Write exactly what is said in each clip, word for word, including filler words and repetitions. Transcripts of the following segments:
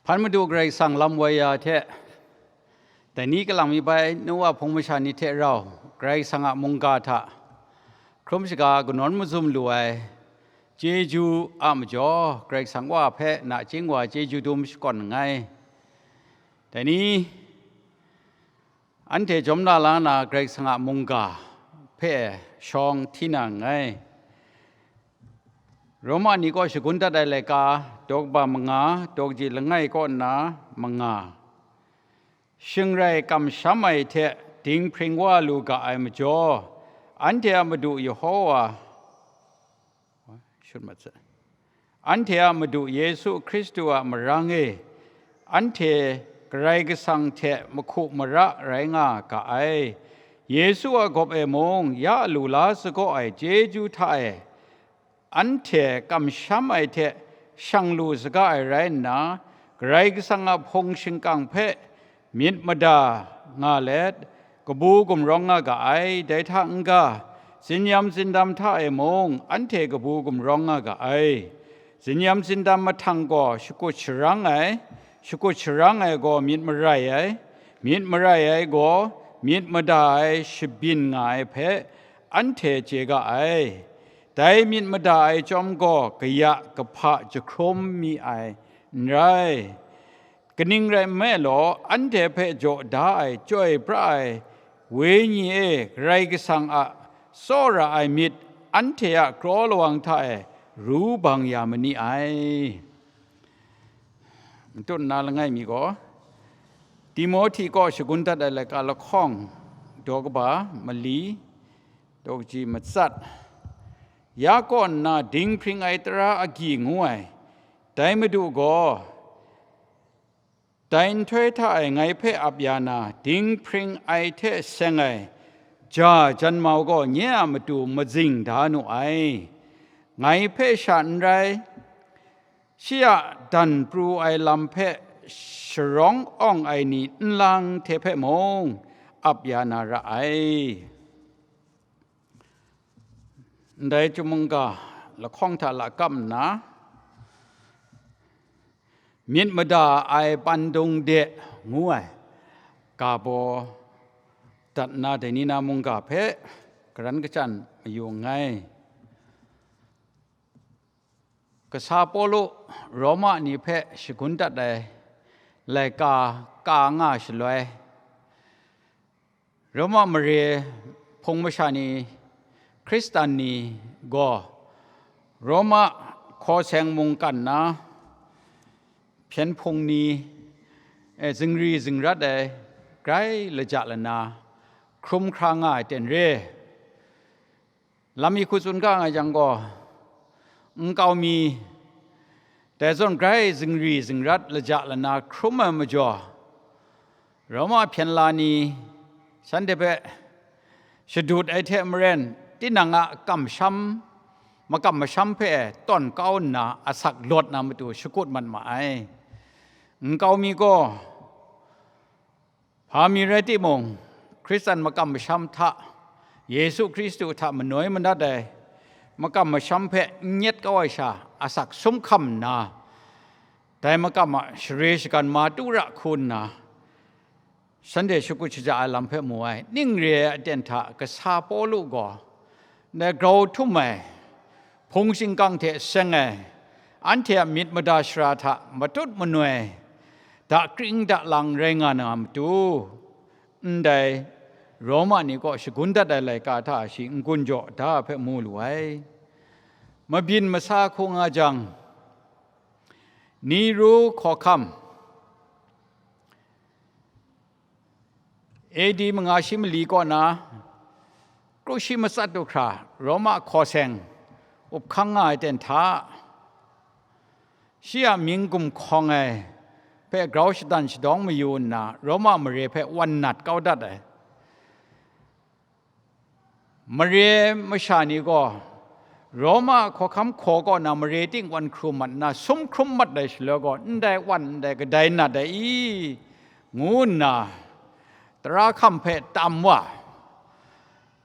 Hpan Madu Karai Kasang lam woi ya hte, dai ni kalang mi bai, nu wa hpung masha ni hte rau, Karai Kasang a mungga hta hkrum shaga kanawn mazum lu ai chyeju a majaw, Karai Kasang Wa hpe nachying wa chyeju dum shakawn nngai. Dai ni, anhte jawm na la na Karai Kasang a mungga hpe shawng hti na nngai. Roma ni kaw shagun dat ai laika, daw kaba manga, daw kaji langai kaw nna manga. Shing rai kamsham ai hte dinghpring wa lu ga ai majaw, anhte a Madu Yehowa, shut mat saw. Anhte a Madu Yesu Hkristu a marang e, anhte Karai Kasang hte mahku mara rai nga ga ai. Yesu a gawp e mung ya lu la sagaw ai chyeju hta e, anhte kamsham ai hte shang lu saga ai rai nna, Karai Kasang a hpung shingkang hpe myit mada nga let, kabu gumrawng nga ga ai. Dai hta n-ga, zinyam zindam hta e mung anhte kabu gumrawng nga ga ai. Zinyam zindam mahtang gaw shakut sharang ai, shakut sharang ai gaw myit marai ai, myit marai ai gaw myit mada ai shabyin nga ai hpe anhte chye ga ai. Dai myit mada ai chyawm gaw kaya kahpa jahkrum mi ai n rai. Kaning rai nme law, anhte hpe jaw da ai chyoi pra ai Wenyi e Karai Kasang a tsawra ai myit anhte a kraw lawang hta e ru bang ya ma ni ai. Matut nna langai mi gaw, Timohti kaw shagun dat ai laika lahkawng, daw kaba mali, daw kaji matsat, ya kaw nna dinghpring ai tara agyi ngu ai, dai Madu gaw, dai nhtoi hta e ngai hpe ap ya na, dinghpring ai hte seng ai ja janmau gaw nye a matu mazing da nu ai. Ngai hpe sha n rai, shi a dan pru ai lam hpe sharawng awng ai ni nlang hte hpe mung ap ya na ra ai. Ndai chyum mungga lahkawng hta lakap nna, myit mada ai pandung de ngu ai ga baw dat nna, dai ni na mungga hpe karan kachyan mayu nngai. Kasa Pawlu Roma ni hpe shagun dat ai laika ka nga shaloi, Roma mare hpung masha ni, Hkristan ni gaw Roma hkaw seng mungkan na hpyen hpung ni, eh, zingri zingrat ai, grai laja lana hkrum hkra nga ai ten re. Lam mi hku tsun ga nga jang gaw, nkau mi, dai zawn grai zingri zingrat laja lana hkrum ai majaw, Roma hpyen la ni shanhte hpe shadut ai hte maren, tinang a kamsham, makam masham hpe tawn kau nna asak lawt na matu shakut mat ma ai. Nkau mi gaw, hpa mi rai timung, Hkristan makam masham hta, Yesu Hkristu hta manoi manat ai makam masham hpe n nyet kau ai sha, asak sum hkam nna, dai makam a share shagan ma tu ra hku nna, shanhte shakut shaja ai lam hpe mu ai. Ning re ai aten hta, kasa Pawlu gaw, ndai grau htum ai, hpung shingkang hte seng ai, anhte a myit mada shara hta matut manoi, dakring dalang rai nga na matu, ndai Roma ni kaw shagun dat ai laika hta shi n-gun jaw da hpe mu lu ai. Mabyin masa hku nga jang, Nero hkawhkam, A D manga shi mali kaw na, kru shi matsat du hkra, Roma hkaw seng up hkang nga ai ten hta, shi a mying gumhkawng ai hpe grau shadan shadawng mayu nna, Roma mare hpe wan nat kau dat ai. Mare masha ni gaw, Roma hkawhkam hkaw kaw na mare ting wan hkrum mat nna, sum hkrum mat ai shaloi gaw, ndai wan ndai kadai nat ai i, ngu nna, tara hkam hpe tam wa.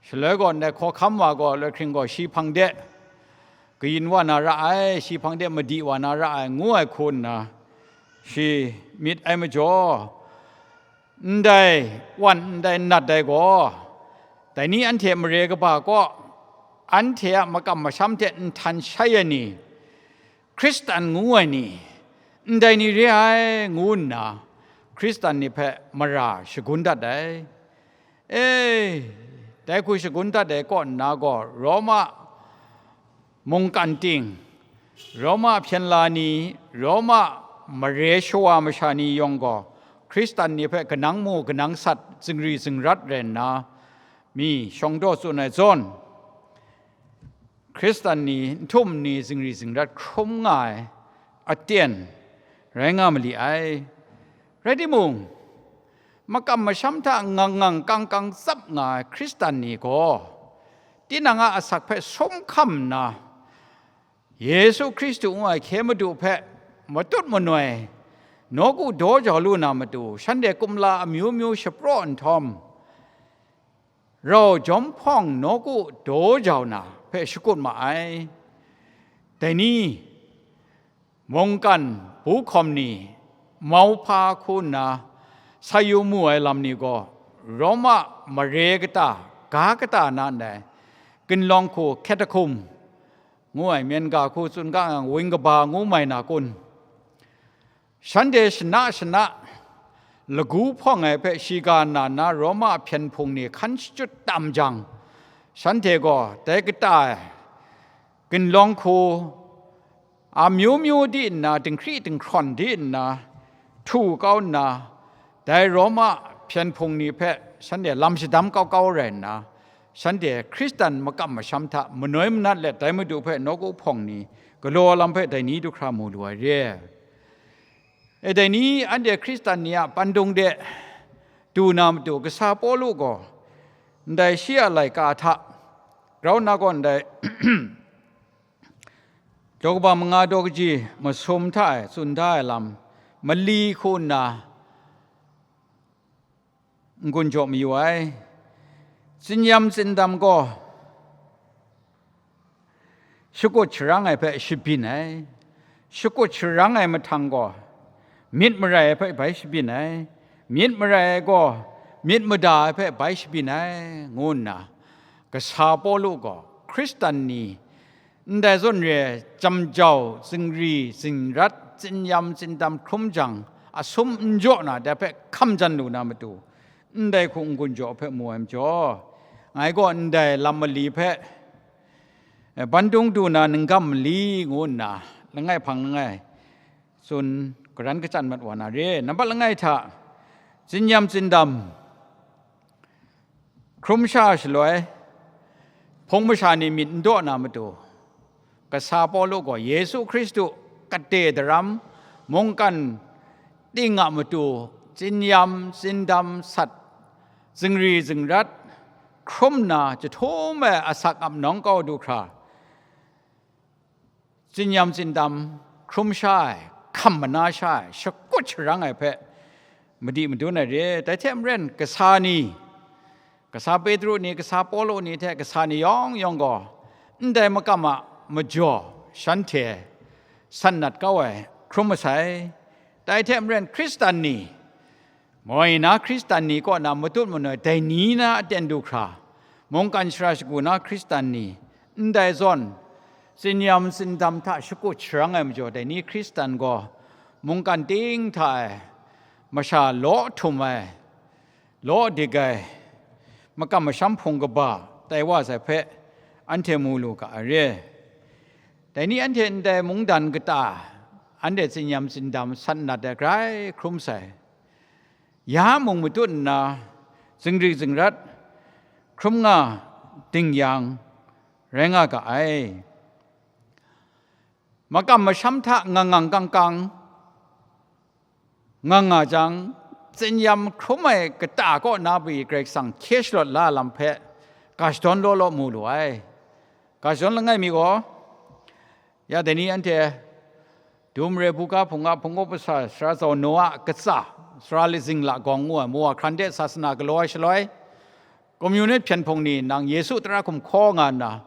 Shaloi gaw, ndai hkawhkam wa gaw, loi hkring gaw, shi hpang de kayin wa na ra ai, shi hpang de madi wa na ra ai, ngu ai hku nna, Shi myit ai majaw, ndai wan ndai nat ai gaw, dai ni anhte mare kaba kaw, anhte a makam masham hte nhtan shai ai ni, Hkristan ngu ai ni, ndai ni re ai, ngu nna Hkristan ni hpe mara shagun dat ai. E, dai hku shagun dat ai kaw nna gaw, Roma mungkan ting, Roma hpyen la ni, Roma mare shawa masha ni yawng gaw, Hkristan ni hpe kanang mu kanang sat zingri zingrat rai nna, mi shawng daw tsun ai zawn, Hkristan ni, n htum ni zingri zingrat hkrum nga ai aten rai nga ma li ai. Rai timung, makam masham hta ngang ngang kang kang tsap nga ai Hkristan ni gaw, tinang a asak hpe sum hkam nna, Yesu Hkristu ngu ai hkye Madu hpe matut manoi, nawku daw jau lu na matu, shanhte kumla amyu myu shapraw nhtawm, rau jawm hpawng nawku daw jau na hpe shakut ma ai. Dai ni, mungkan bu hkawm ni, mauhpa hku nna sa yu mu ai lam ni gaw, Roma mare kata, ga kata na ndai, ginlawng hku, catacombs ngu ai, myen ga hku tsun ga yang, wing kaba ngu mai na kun? Shanhte shana shana lagu hpawng ai hpe shiga na na Roma hpyen hpung ni hkan shachyut tam jang, shanhte gaw dai kata ai ginlawng hku amyu myu di nna, dinghkri dinghkrawn di nna, htu kau nna, dai Roma hpyen hpung ni hpe shanhte lam shadam kau kau rai nna, shanhte Hkristan makam masham hta manoi manat let dai Madu hpe nawku hpawng ni galaw lam hpe dai ni du hkra mu lu ai re. E, dai ni anhte Hkristan ni a pandung de du na matu, kasa Pawlu gaw ndai shi a laika hta grau nna gaw ndai daw kaba manga daw kaji masum hta e tsun da ai lam mali hku nna n-gun jaw mayu ai. Tsinyam tsindam gaw shakut sharang ai hpe shabyin ai. Shakut sharang ai mahtang gaw myit marai ai hpe bai shabyin ai. Myit marai ai gaw myit mada ai hpe bai shabyin ai, ngu nna kasa Pawlu gaw Hkristan ni ndai zawn re ai jam jau, zingri, zingrat, tsinyam, tsindam hkrum jang, asum n jaw na, dai hpe hkam jan lu na matu, ndai hku n-gun jaw hpe mu ai majaw, ngai gaw ndai lam mali hpe, eh, bandung du na ningkam mali ngu nna, langai hpang langai tsun karan kachyan mat wa na re. Nambat langai hta, tsinyam, tsindam, hkrum sha shaloi, hpung masha ni myit n daw na matu, kasa Pawlu gaw Yesu Hkristu kade daram, mungkan ting a matu, tsinyam, tsindam, sat, zingri, zingrat, hkrum nna, jahtum ai asak ap nawng kau du hkra, tsinyam tsindam hkrum sha ai, hkam mana sha ai, shakut sharang ai hpe madi madun ai re. Dai hte maren, kasa ni, kasa Petru ni, kasa Pawlu ni hte kasa ni yawng yawng gaw, ndai makam a majaw shanhte san nat kau ai hkrum masai. Dai hte maren, Hkristan ni, moi na Hkristan ni kaw na matut manoi dai ni na aten du hkra, mungkan shara shagu na Hkristan ni, ndai zawn, tsinyam tsindam hta shakut sharang ai majaw, dai ni Hkristan gaw mungkan ting hta e masha law htum ai, law dik ai, makam masham hpung kaba tai wa sai hpe, anhte mu lu ga ai re. Dai ni anhte ndai mungdan kata, anhte tsinyam tsindam san nat ai grai hkrum sai. Ya mung matut nna, zingri zingrat hkrum nga ding yang, rai nga ga ai. Makam masham hta ngang ngang kang kang nga nga jang, tsinyam hkrum ai kata kaw na pyi Karai Kasang hkye shalawt la lam hpe ga shadawn law law mu lu ai. Ga shadawn langai mi gaw, ya dai ni anhte, Dum re buga hpung a hpung up masha, sara zau Noa a katsa, sara lazing la gawng ngu ai, mawa hkran de sasana galaw ai shaloi, Communist hpyen hpung ni nang Yesu tara hkum hkaw nga nna,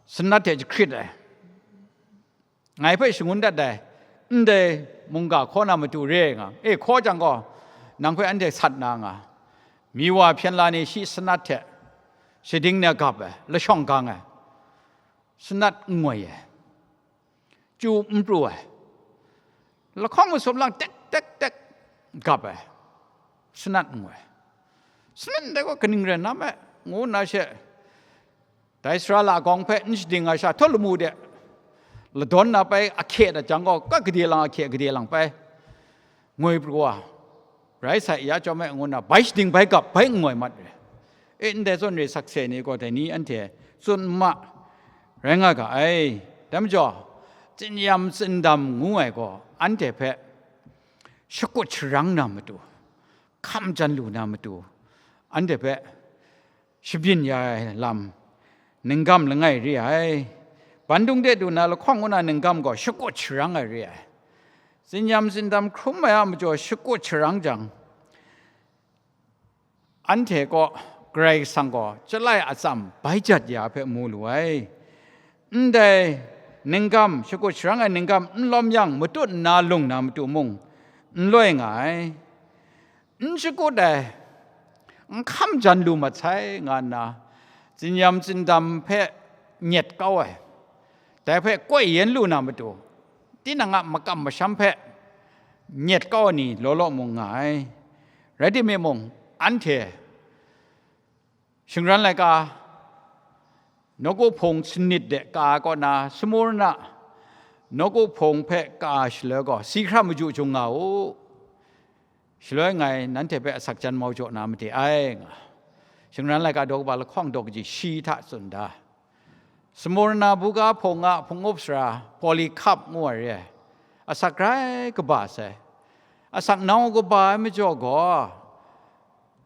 sanat hte jahkrit ai. Ngai hpe shangun dat ai, ndai mungga hkaw na matu re nga, e, hkaw jang gaw, nang hpe anhte sat na nga, mi wa hpyen la ni shi sanat hte shading na gap ai, lashawng gang ai, sanat n ngoi ai, chyu n pru ai, lahkawng masum lang tek tek tek gap ai, sanat n ngoi ai. Sanat ndai gaw kaning rai na me, ngu nna she, dai sara la gawng hpe n shading ai sha, htaw lamu de ladawn na pai ahkye dat jang gaw, ka gade lang ahkye, gade lang pai ngoi pru wa rai sai ya chyawm e, ngu nna bai shading bai gap bai n ngoi mat re. E, ndai zawn re sakse ni gaw dai ni anhte tsun n ma rai nga ga ai. Dai majaw, tsinyam tsindam ngu ai gaw anhte hpe shakut sharang na matu, hkam jan lu na matu, anhte hpe shabyin ya ai lam, ninggam langai re ai. Bandung de du na lahkawng ngu na ninggam gaw shakut sharang ai re ai. Tsinyam tsindam hkrum ai a majaw shakut sharang jang, anhte kaw Karai Kasang gaw chyalai atsam bai jat ya hpe mu lu ai. Ndai ninggam, shakut sharang ai ninggam n lawm yang, matut nna lung na matu mung n loi nga ai. N shakut ai, n hkam jan lu mat sai, nga nna, tsinyam tsindam hpe nyet kau ai, dai hpe koi yen lu na matu, tinang a makam masham hpe nyet kau ai ni law law mung nga ai. Rai timung, anhte shingran laika, nawku hpung sanit de ka ai kaw na, Smurna nawku hpung hpe ka ai shaloi gaw, si hkra maju jung nga u, shaloi ngai nanhte hpe asak jan mau jaw na made ai, nga. Shingran laika daw kaba lahkawng daw kaji shi hta tsun da. Smurna buga hpung a hpung-up sara Polycarp ngu ai re ai, asak grai kaba sai. Asak nau kaba ai majaw gaw,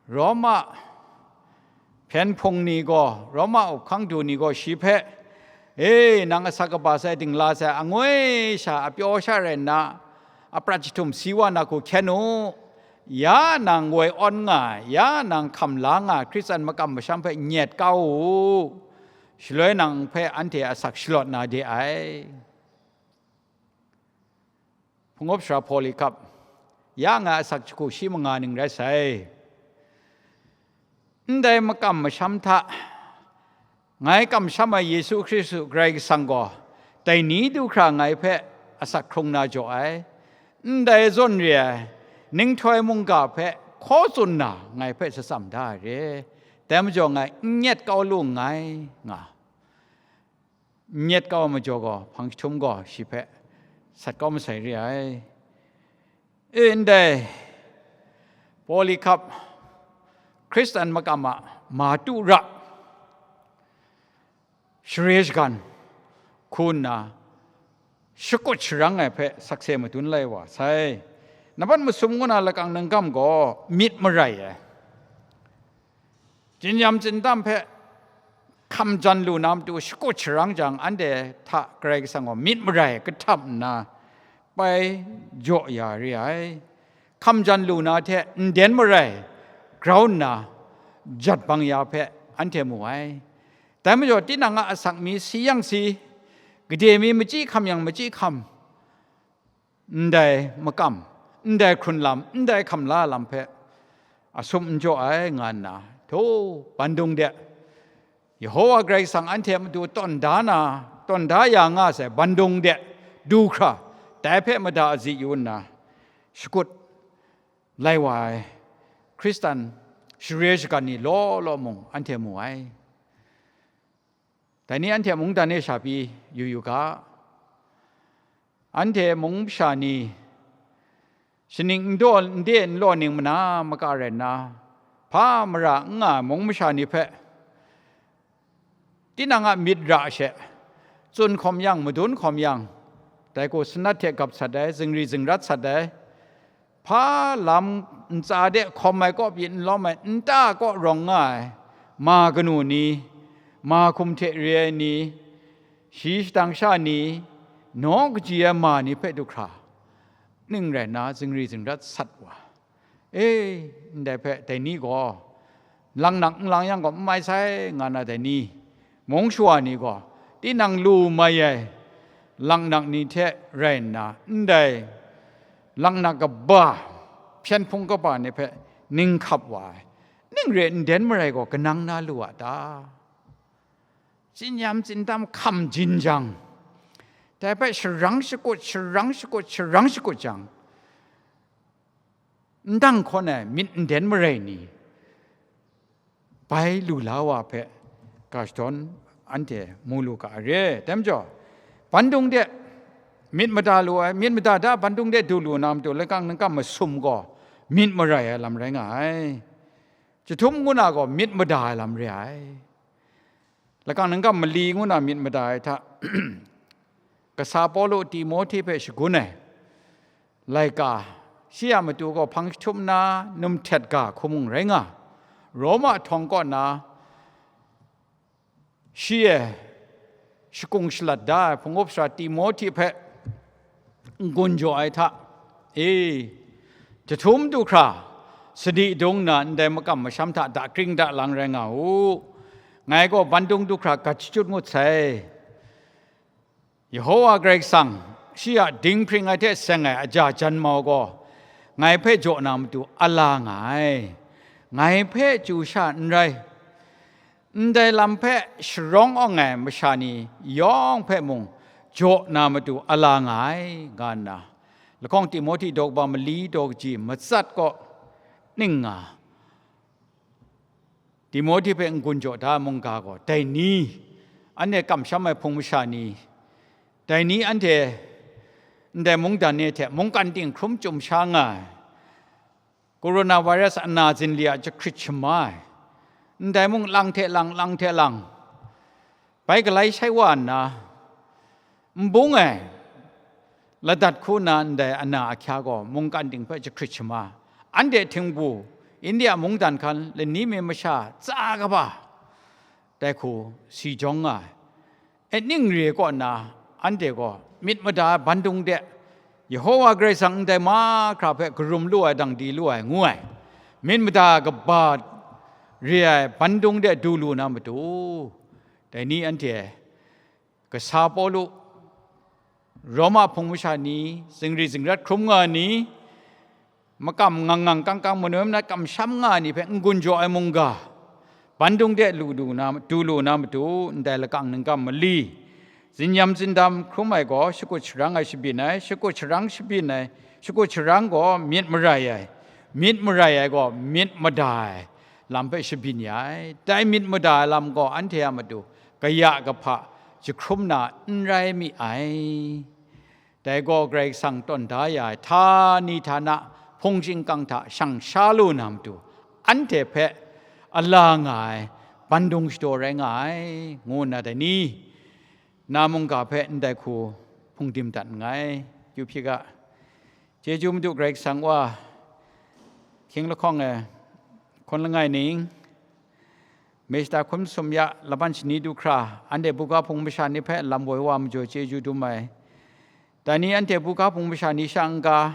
Roma hpyen hpung ni gaw, Roma up hkang du ni gaw shi hpe, "E, nang asak kaba sai, dingla sai, angoi sha, apyaw sha rai nna, aprat jahtum si wa na hku hkyen u, ya nang woi awn nga ai, ya nang hkam la nga ai, Hkristan makam masham hpe nyet kau u, shaloi nang hpe anhte asak shalawt na de ai." Hpung-up sara Polycarp, ya nga ai asak jahku shi manga ning rai sai. Ndai makam masham hta ngai kamsham ai Yesu Hkristu Karai Kasang gaw, dai ni du hkra ngai hpe asak hkrung na jaw ai. Ndai zawn re ai, ninghtoi mungga hpe hkaw tsun na ngai hpe shatsam da ai re. Dai majaw ngai n nyet kau lu nngai, nga. N nyet kau ai majaw gaw, hpang jahtum gaw shi hpe sat kau masai re ai. E, ndai Polycarp, Hkristan makam a matu ra, share shagan hku nna shakut sharang ai hpe sakse madun lai wa sai. Nambat masum ngu na lakang ninggam gaw myit marai ai. Tsinyam tsindam hpe hkam jan lu na matu shakut sharang jang, anhte hta Karai Kasang gaw myit marai kahtap nna bai jaw ya re ai. Hkam jan lu na hte nden marai grau nna jat bang ya hpe anhte mu ai. Dai majaw, tinang a asak mi si yang si, gade mi machyi hkam yang machyi hkam, ndai makam, ndai hkrun lam, ndai hkam la lam hpe asum n jaw ai, nga nna, htaw bandung de, Yehowa Karai Kasang anhte a matu tawn da na, tawn da ya nga sai bandung de du hkra, dai hpe mada azi yu nna, shakut lai wa ai Hkristan share shagan ni law law mung anhte mu ai. Dai ni anhte mungdan e sha pyi yu yu ga. Anhte mung masha ni, shaning n daw, n de n law ning mana maka rai nna, hpa mara n nga ai mung masha ni hpe, tinang a myit ra she, tsun hkawm yang, madun hkawm yang, dai gaw sanat hte gap sat ai, zingri zingrat sat ai, hpa lam ntsa de hkawm ai kaw pyi n lawm ai, nta kaw rawng nga ai, ma kanu ni, ma hkum hte re ai ni, shi shadang sha ni, naw kaji ai ma ni hpe du hkra, ning rai nna zingri zingrat sat wa. E, ndai hpe dai ni gaw, laknak n lang yang gaw n mai sai, nga na dai ni, mung shawa ni gaw, tinang lu mai ai laknak ni hte rai nna, ndai Laknak kaba, hpyen hpung kaba ni hpe ning hkap wa ai, ning re nden marai gaw kanang na lu a ta? Tsinyam tsindam hkam jin jang, dai hpe sharang shakut, sharang shakut, sharang shakut jang, ndang hkawn ai myit nden marai ni bai lu la wa hpe ga shadawn anhte mu lu ga ai re. Dai majaw, bandung de myit mada lu ai, myit mada da bandung de du lu na matu, lakang ningkam masum gaw myit marai ai lam rai nga ai. Jahtum ngu na gaw myit mada ai lam re ai. Lakang ningkam mali ngu na myit mada ai hta, kasa Pawlu Timohti hpe shagun ai laika, shi a matu gaw hpang jahtum na num htet ga hku mung rai nga, Roma htawng kaw na shi e shakung shalat da ai hpung up sara Timohti hpe n-gun jaw ai hta, e, jahtum du hkra sadi dung na ndai makam masham hta dakring dalang rai nga u. Ngai gaw bandung du hkra gat shachyut ngut sai. Yehowa Karai Kasang, shi a dinghpring ai hte seng ai aja jan mau gaw ngai hpe jaw na matu a la nga ai. Ngai hpe chyu sha n rai, ndai lam hpe sharawng awng ai masha ni yawng hpe mung jaw na matu a la nga ai, nga nna, lahkawng Timohti daw kaba mali daw kaji matsat kaw ning nga, Timohti hpe n-gun jaw da ai mungga gaw dai ni, anhte kamsham ai hpung masha ni, dai ni anhte ndai mungdan ni hte mungkan ting hkrum chyum sha nga ai, coronavirus ana zinli a jahkrit shama ai, ndai mung lang hte lang, lang hte lang, bai galai shai wa nna, n bung ai ladat hku nna ndai ana ahkya gaw mungkan ting hpe jahkrit shama, anhte htingbu, India mungdan hkan lani mi masha tsa kaba, dai hku si jawng nga ai. E, ning re kaw nna, anhte gaw myit mada ai bandung de, Yehowa Karai Kasang ndai mahkra hpe karum lu ai, dang di lu ai, ngu ai. Myit mada kaba re ai bandung de du lu na matu, dai ni anhte kasa Pawlu, Roma hpung masha ni, zingri zingrat hkrum nga ni, makam ngang ngang kang kang, manoi manat kamsham nga ni hpe n-gun jaw ai mungga, bandung de lu du na, du lu na matu, ndai lakang ningkam mali, zinyam zindam hkrum ai gaw shakut sharang ai shabyin ai, shakut sharang shabyin ai, shakut sharang gaw myit marai ai, myit marai ai gaw myit mada ai lam hpe shabyin ya ai. Dai myit mada ai lam gaw anhte a matu kaya kahpa jahkrum na n rai mi ai. Dai gaw Karai Kasang tawn da ya ai htani htana hpung shingkang hta shang sha lu na matu, anhte hpe a la nga ai bandung shadaw rai nga ai, ngu nna dai ni na mungga hpe ndai hku hpung dim dat nngai. Kyu hpyi ga, chyeju Madu Karai Kasang wa, hkying lahkawng e hkawn langai ning, Mista hkun masum ya laban shani du hkra, anhte buga hpung masha ni hpe lam woi wa majaw chyeju dum ai. Dai ni anhte buga hpung masha ni sha n-ga,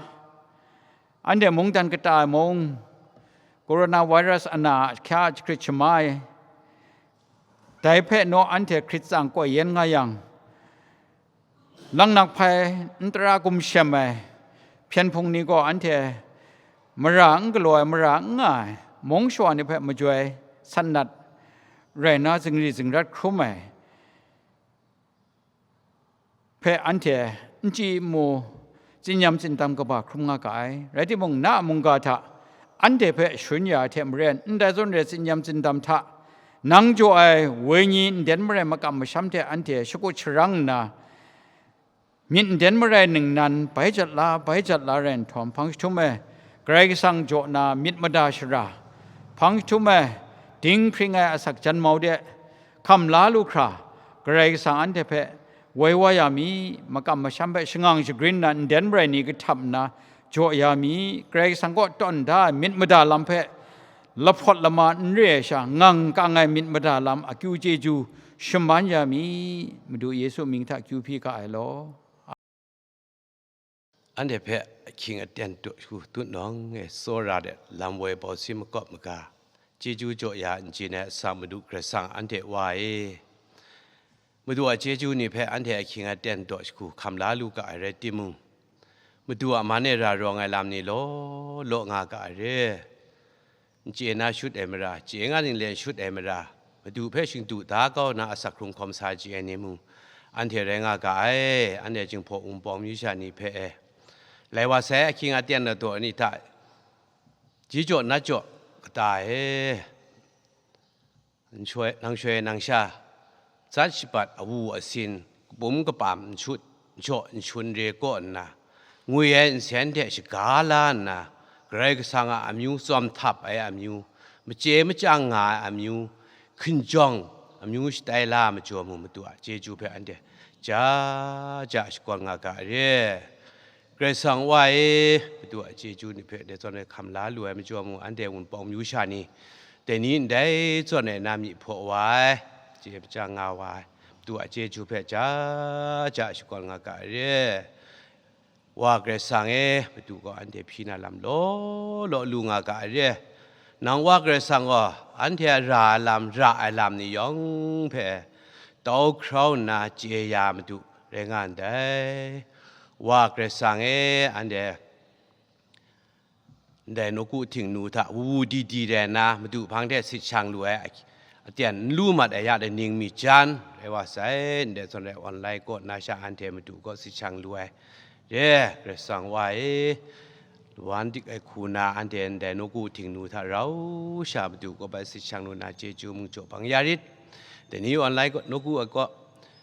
anhte mungdan kata ai mung, coronavirus ana ahkya jahkrit shama ai, dai hpe naw anhte hkrit tsang koi yen nga yang, langnak hpai n tara gumshem ai hpyen hpung ni gaw anhte mara n galaw ai, mara n nga ai, mung shawa ni hpe majoi san nat rai nna zingri zingrat hkrum ai hpe anhte n chyi n mu, tsinyam tsindam kaba hkrum nga ga ai. Rai timung, na a mungga hta anhte hpe sharun ya ai hte maren, ndai zawn re tsinyam tsindam hta nang jaw ai wenyi nden marai makam masham hte anhte shakut sharang nna, myit nden marai ningnan bai jat la, bai jat la rai nhtawm, hpang jahtum e Karai Kasang jaw na myit mada shara, hpang jahtum e dinghpring ai asak janmau de hkam la lu hkra, Karai Kasang anhte hpe woi wa ya mi, makam masham hpe shangang shagrin na nden marai ni kahtap nna jaw ya mi, Karai Kasang kaw tawn da ai myit mada lam hpe lahpawt lama n re ai sha, ngang kang ai myit mada lam akyu chyeju shaman ya mi, Madu Yesu mying hta kyu hpyi ga ai law. Anhte hpe ahkying aten daw hku tut nawng e tsawra de lam woi bau si makawp maga, chyeju jaw ya n chyin ai asak Madu Karai Kasang anhte Wa e, Madu a chyeju ni hpe anhte ahkying aten daw hku hkam la lu ga ai rai timung, Madu a man e ra rawng ai lam ni law law nga ga ai re. N chye na shut ai mara, chye nga ning le n shut ai mara, Madu hpe shingdu da kau na asak hkrung hkawm sa chye ai ni mung, anhte rai nga ga ai. Anhte Jinghpaw Wunpawng myu sha ni hpe e, lai wa sai ahkying aten ladaw ni hta, ji jaw nat jaw kata e, nshoi, nang shoi nang sha, zat shabat awu asin, kapum kapam nshut, njaw nshun re kaw nna, ngwi ai nsen hte shaga la nna, Karai Kasang a amyu tsawm htap ai amyu, machye machyang nga ai amyu, hkinjawng amyu shatai la ai majaw mung, Madu a chyeju hpe anhte ja ja shakawn nga ga ai re. Karai Kasang Wa e, Madu a chyeju ni hpe dai zawn e hkam la lu ai majaw mung, anhte Wunpawng myu sha ni, dai ni ndai zawn e na myi hpaw wa ai, chye machyang nga wa ai, Madu a chyeju hpe ja ja shakawn nga ga ai re. Wa Karai Kasang e, Madu gaw anhte hpyi na lam law law lu nga ga ai re. Nang Wa Karai Kasang gaw anhte a ra ai lam, ra ai lam ni yawng hpe tau hkrau nna chye ya Madu rai nga ndai. Wa Karai Kasang e, anhte ndai nawku htingnu hta wu wu di di rai nna, Madu hpang hte sit shang lu ai, aten n lu mat ai ya de ning mi jan rai wa sai, ndai zawn rai online kaw na sha anhte Madu kaw sit shang lu ai re. Karai Kasang Wa e, wan dik ai hku na anhte ndai nawku htingnu hta rau sha Madu kaw bai sit shang lu na chyeju mung jaw bang ya rit. Dai ni online kaw, nawku ai kaw,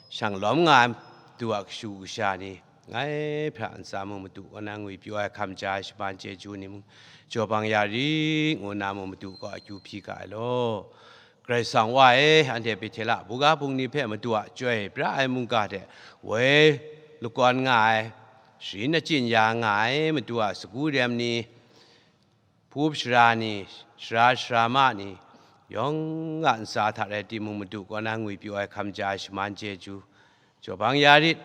shang lawm nga ai Madu a kashu kasha ni, ngai hpra ntsa mung Madu kaw na ngwi pyaw ai hkam ja ai shaman chyeju ni mung jaw bang ya ri, ngu nna mung Madu kaw akyu hpyi ga ai law. Karai Kasang Wa e, anhte Bethela buga bungli hpe Madu a chyoi pra ai mungga hte woi lakawn nga ai, sharin achyin ya nga ai Madu a sagu rem ni, hpu shara ni, sara sara ma ni, yawng a ntsa hta rai timung, Madu kaw na ngwi pyaw ai hkam ja ai shaman chyeju jaw bang ya rit.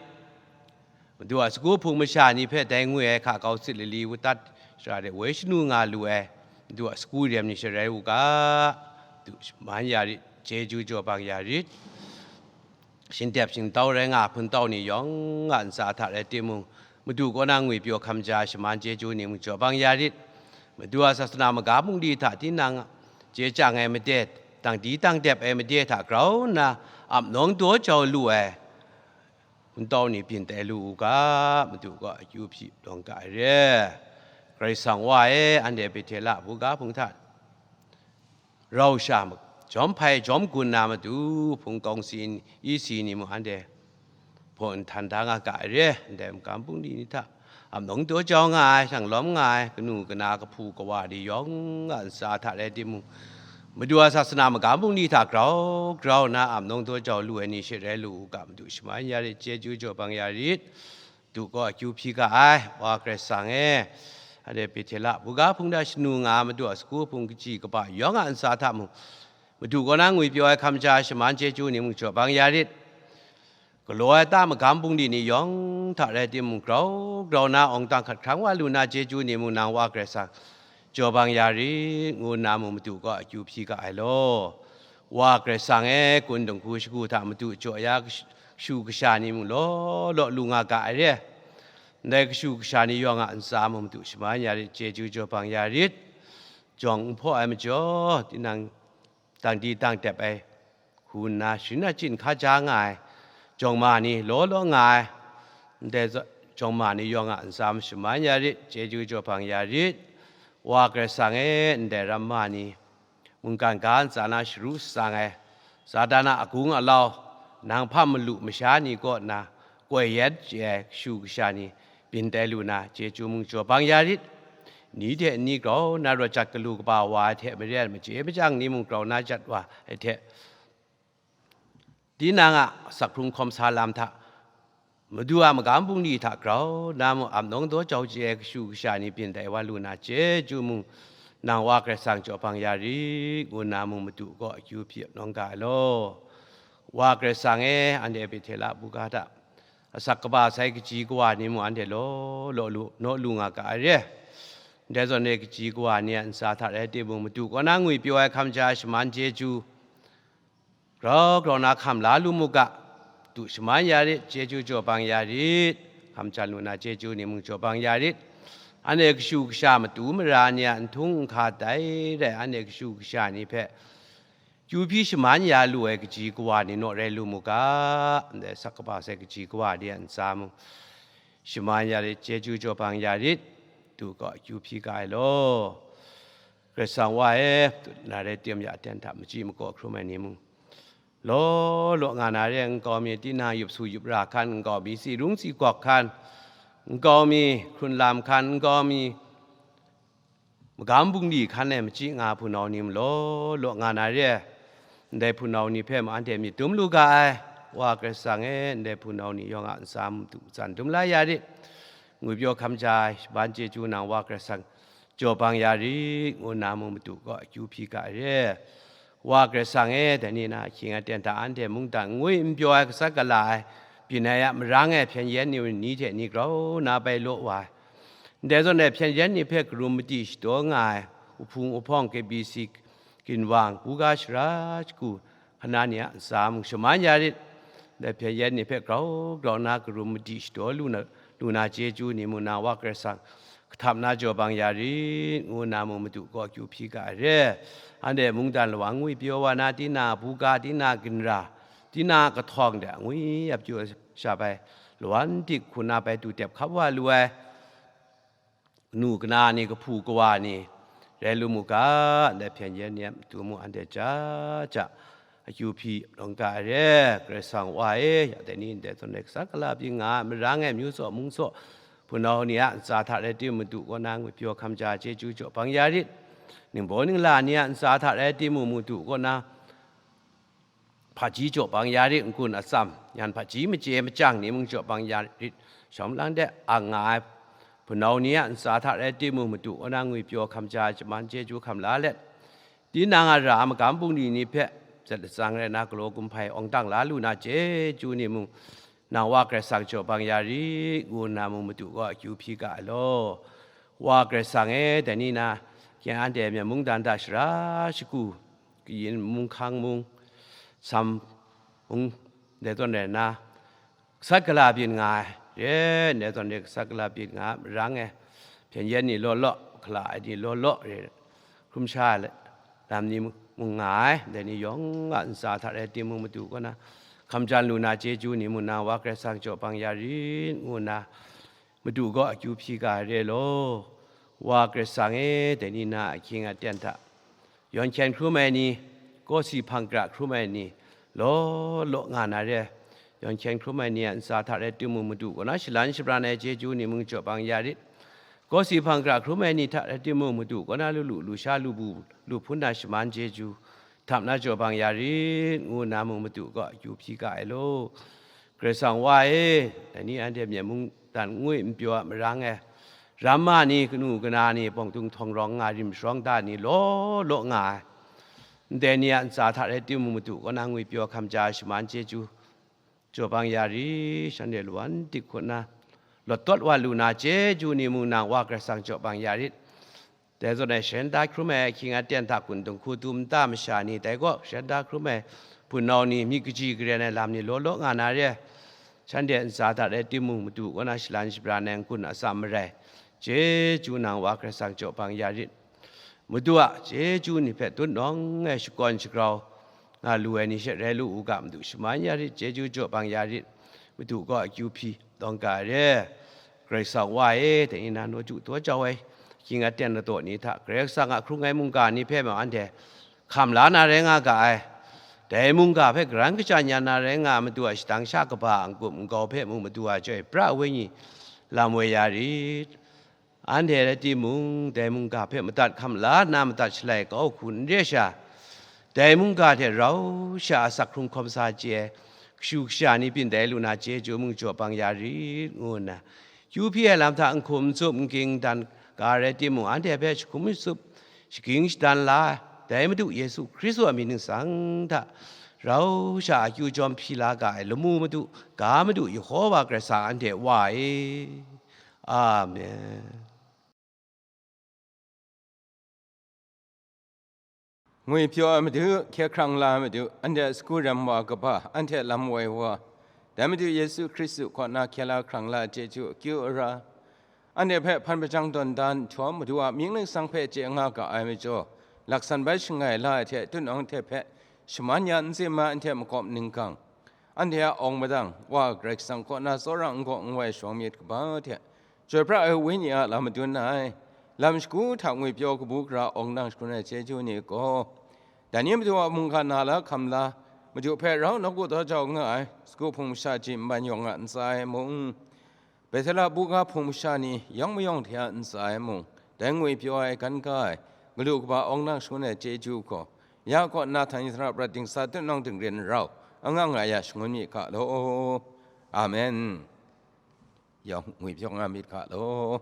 Madu a sagu hpung masha ni hpe dai ngwi ai hka kau sit lali wadat shara de woi shanu nga lu ai, Madu a sagu rem ni sha rai u ga, Madu shaman ya rit, chyeju jaw bang ya rit. Shingtep shingtau rai nga ai hpungtau ni yawng a ntsa hta rai timung, Madu kaw na ngwi pyaw hkam ja ai shaman chyeju ni mung jaw bang ya rit. Madu a sasana magam bungli hta tinang chye chyang ai made, tang di tang dep ai made hta grau nna ap nawng daw jau lu ai hpungtau ni byin tai lu u ga, Madu kaw akyu hpyi lawng ga ai re. Karai Kasang Wa e, anhte Bethela buga hpung hta rau sha ma-, jawm hpai jawm gun na Madu, hpung kawng si n-, i si ni mung anhte hpaw nhtan da nga ga ai re. Ndai magam bungli ni hta ap nawng daw jau nga ai, shang lawm nga ai, kanu kana, kahpu kawa ni yawng a ntsa hta rai timung, Madu a sasana magam bungli hta grau grau nna ap nawng daw jau lu ai ni she rai lu u ga, Madu shaman ya rit, chyeju jaw bang ya rit. Madu kaw akyu hpyi ga ai, Wa Karai Kasang e, anhte Bethela buga hpung hta shanu nga ai Madu a sagu hpung kaji kaba yawng a ntsa hta mung, Madu kaw na ngwi pyaw ai hkam ja ai shaman chyeju ni mung jaw bang ya rit. Galaw ai ta magam bungli ni yawng hta rai timung, grau grau na awng tang hkat hkrang wa lu na chyeju ni mung nang Wa Karai Kasang jaw bang ya rit, ngu nna mung Madu kaw akyu hpyi ga ai law. Wa Karai Kasang e, kun dinghku shagu hta Madu jaw ya kashu, kashu kasha ni mung law law lu nga ga ai re. Ndai kashu kasha ni yawng a ntsa mung Madu shaman ya rit, chyeju jaw bang ya rit. Jawng n hpaw ai majaw, tinang tang di tang dep ai hku nna sharin achyin hka ja nga ai jawng ma ni law law nga ai, ndai zawn jawng ma ni yawng a ntsa mung shaman ya rit, chyeju jaw bang ya rit. Wa Karai Kasang e, ndai ramma ni mungkan ga ntsa na sharu shatsang ai, Satan a agung alau, nang hpa malu masha ni kaw nna koi yet chye ai kashu kasha ni byin tai lu na, chyeju mung jaw bang ya rit. Ni hte ni grau na rawt jat galu kaba wa ai hte maren, machye machyang ni mung grau na jat wa ai hte, tinang a asak hkrung hkawm sa lam hta, Madu a magam bungli hta grau na mung ap nawng daw jau chye ai kashu kasha ni byin tai wa lu na, chyeju mung nang Wa Karai Kasang jaw bang ya rit, ngu nna mung Madu kaw akyu hpyi nawng ga ai law. Wa Karai Kasang e, anhte Bethela buga hta asak kaba sai kaji kawa ni mung anhte law law lu, naw lu nga ga ai re. Ndai zawn e kaji kawa ni a ntsa hta rai timung, Madu kaw na ngwi pyaw ai hkam ja ai shaman chyeju grau grau na hkam la lu mu ga, Madu shaman ya rit, chyeju jaw bang ya rit. hkam jan lu na chyeju ni mung jaw bang ya rit. Anhte kashu kasha matu mara ni a nhtung nhka tai rai, anhte kashu kasha ni hpe kyu hpyi shaman ya lu ai kaji kawa ni naw rai lu mu ga, ndai sak kaba sai kaji kawa ni a ntsa mung shaman ya rit, chyeju jaw bang ya rit, du gaw kyu hpyi ga ai law. Karai Kasang Wa e, tut na rai tim ya aten hta machyi makaw hkrum ai ni mung, law law nga na re ai nkau mi, tinang yup su yup ra hkan nkau mi, si rung si gawk hkan nkau mi, hkrun lam hkan nkau mi, magam bungli hkan e machyi nga hpunau ni mung law law nga na re ai. Ndai hpunau ni hpe mung anhte myit dum lu ga ai. Wa Karai Kasang e, ndai hpunau ni yawng a ntsa matu matsan dum la ya rit. Ngwipyaw hkam ja ai shaban chyeju nang Wa Karai Kasang jaw bang ya rit, ngu nna mung madu kaw akyu hpyi ga ai re. Wa Karai Kasang e, dai ni na ahkying aten hta anhte mungdan ngwi n pyaw ai, gasat gala ai, byin ai a marang e hpyen yen ni ni hte ni grau na bai law wa ai. Ndai zawn e hpyen yen ni hpe karum madi shadaw nga ai, uhpung uhpawng, K B C, ginwang, buga shara shagu, hkana ni a ntsa mung shaman ya rit. Ndai hpyen yen ni hpe grau grau na karum madi shadaw lu na, lu na chyeju ni mung nang Wa Karai Kasang kahtap na jaw bang ya rit, ngu nna mung madu kaw akyu hpyi ga ai re. Anhte mungdan lawang ngwi pyaw wa na, tinang a buga, tinang a ginra, tinang a kahtawng de ngwi ap pyaw sha bai, lawan dik hku na bai du dep hkap wa lu ai. Kanu kana ni, kahpu kawa ni rai lu mu ga, ndai hpyen yen ni a matu mung anhte ja ja akyu hpyi lawng ga ai re. Karai Kasang Wa e, ya dai ni ndai zawn e gasat gala byin nga ai, marang e amyu tsaw mung tsaw, hpunau ni a ntsa hta rai timung, madu kaw na ngwipyaw hkam ja ai chyeju jaw bang ya rit. Ningbaw ningla ni a ntsa hta rai timung, madu kaw na hpaji jaw bang ya rit, n-gun atsam, yan hpaji machye machyang ni mung jaw bang ya rit, shawng lang de ang nga ai hpunau ni a ntsa hta rai timung, madu kaw na ngwipyaw hkam ja ai shaman chyeju hkam la let, tinang a ra ai magam bungli ni hpe zat letsang rai na, galaw gumhpai awng dang la lu na chyeju ni mung, nang Wa Karai Kasang jaw bang ya rit, ngu nna mung madu kaw akyu hpyi ga ai law. Wa Karai Kasang e, dai ni na hkying anhte myen mungdan hta shara shagu, kayin mung hkang mung, sam mung, dai zawn rai nna, gasat gala byin nga ai re, ndai zawn re gasat gala byin nga ai, marang e hpyen yen ni law law, hkala ai ni law law re, hkrum sha ai lam ni mung nga ai, ndai ni yawng a ntsa hta rai timung, madu kaw na hkam jan lu na chyeju ni mung nang Wa Karai Kasang jaw bang ya rit, ngu nna madu kaw akyu hpyi ga ai re law. Wa Karai Kasang e, dai ni na ahkying aten hta yawn hkyen hkrum ai ni, kawsi hpang gara hkrum ai ni, law law nga na re ai, yawn hkyen hkrum ai ni a ntsa hta rai timung, madu kaw na shalan shabran ai chyeju ni mung jaw bang ya rit. Kawsi hpang gara hkrum ai ni hta rai timung, madu kaw na lu lu, lu sha, lu bu, lu hpun na shaman chyeju, htap na jaw bang ya rit, ngu nna mung madu kaw akyu hpyi ga ai law. Karai Kasang Wa e, dai ni anhte myen mungdan ngwi n pyaw ai marang e, ramma ni, kanu kana ni, bawng tung htawng rawng nga, rim sharawng da ni law law nga ai, ndai ni a ntsa hta rai timung, madu kaw na ngwipyaw hkam ja ai shaman chyeju jaw bang ya rit, shanhte lawan dik hku nna lawt tawt wa lu na chyeju ni mung nang Wa Karai Kasang jaw bang ya rit. Dai zawn e, shanhta hkrum ai ahkying aten hta gun dinghku tu nta masha ni, dai gaw shanhta hkrum ai hpunau ni, myit kaji karen ai lam ni law law nga na re ai, shanhte ntsa hta rai timung, madu kaw na shalan shabran ai n-gun atsam marai, chyeju nang Wa Karai Kasang jaw bang ya rit. Madu a chyeju ni hpe tutnawng ai shakawn shagrau nga lu ai ni she rai lu u ga, madu shaman ya rit, chyeju jaw bang ya rit, madu kaw akyu hpyi lawng ga ai re. Karai Kasang Wa e, dai ni na nawju daw jau ai ahkying aten ladaw ni hta, Karai Kasang a hkrung ai mungga ni hpe mung anhte hkam la na rai nga ga ai. Dai mungga hpe karan kaja yan na rai nga ai, madu a shadang sha kaba a n-gup n-gau hpe mung, madu a Chyoi pra ai Wenyi lam woi ya rit. Anhte rai timung, dai mungga hpe madat hkam la nna madat shalai kau hku n re ai sha, dai mungga hte rau sha a asak hkrung hkawm sa chye ai kashu kasha ni byin dai lu na chyeju mung jaw bang ya rit, ngu nna, kyu hpyi ai lam hta n hkum n tsup, n ging n dan ga rai timung, anhte hpe jahkum jatsup, shaging shadan la ai, dai Madu Yesu Hkristu a mying ningsang hta rau sha akyu jawm hpyi la ga ai lamu Madu, ga Madu Yehowa Karai Kasang anhte Wa e. Amen. Ngwipyaw ai Madu, hkye hkrang la ai Madu, anhte sagu rem wa kaba, anhte lam woi wa, Dai Madu Yesu Hkristu kaw na hkye la hkrang la chyeju akyu ara, anhte hpe hpan hpajang tawn dan nhtawm, Madu a mying langsang hpe chye nga ga ai majaw, laksan bai shangai la ai hte, tunawng hte hpe shaman ya n zim ai anhte makawp ninggang, anhte a awng madang, Wa Karai Kasang kaw na tsawra n gaw n wai shawng myit kaba hte, chyoi pra ai Wenyi a lam madun ai, lam shagu hta ngwipyaw kabu gara awng nang shangun ai chyeju ni gaw, dai ni Madu a mungga na la hkam la, Madu hpe rau nawku daw jau nga ai, sagu hpung masha ji nban yawng a ntsa e mung, Bethela buga hpung masha ni yawng mayawng hte a ntsa e mung, dai ngwipyaw ai, gan ga ai, galu kaba awng nang shangun ai chyeju gaw, ya kaw na hta ni hta na prat dingsa tunawng dingren rau, anga nga ya shangun mi ga law. Amen. Yawng ngwipyaw nga myit ga law.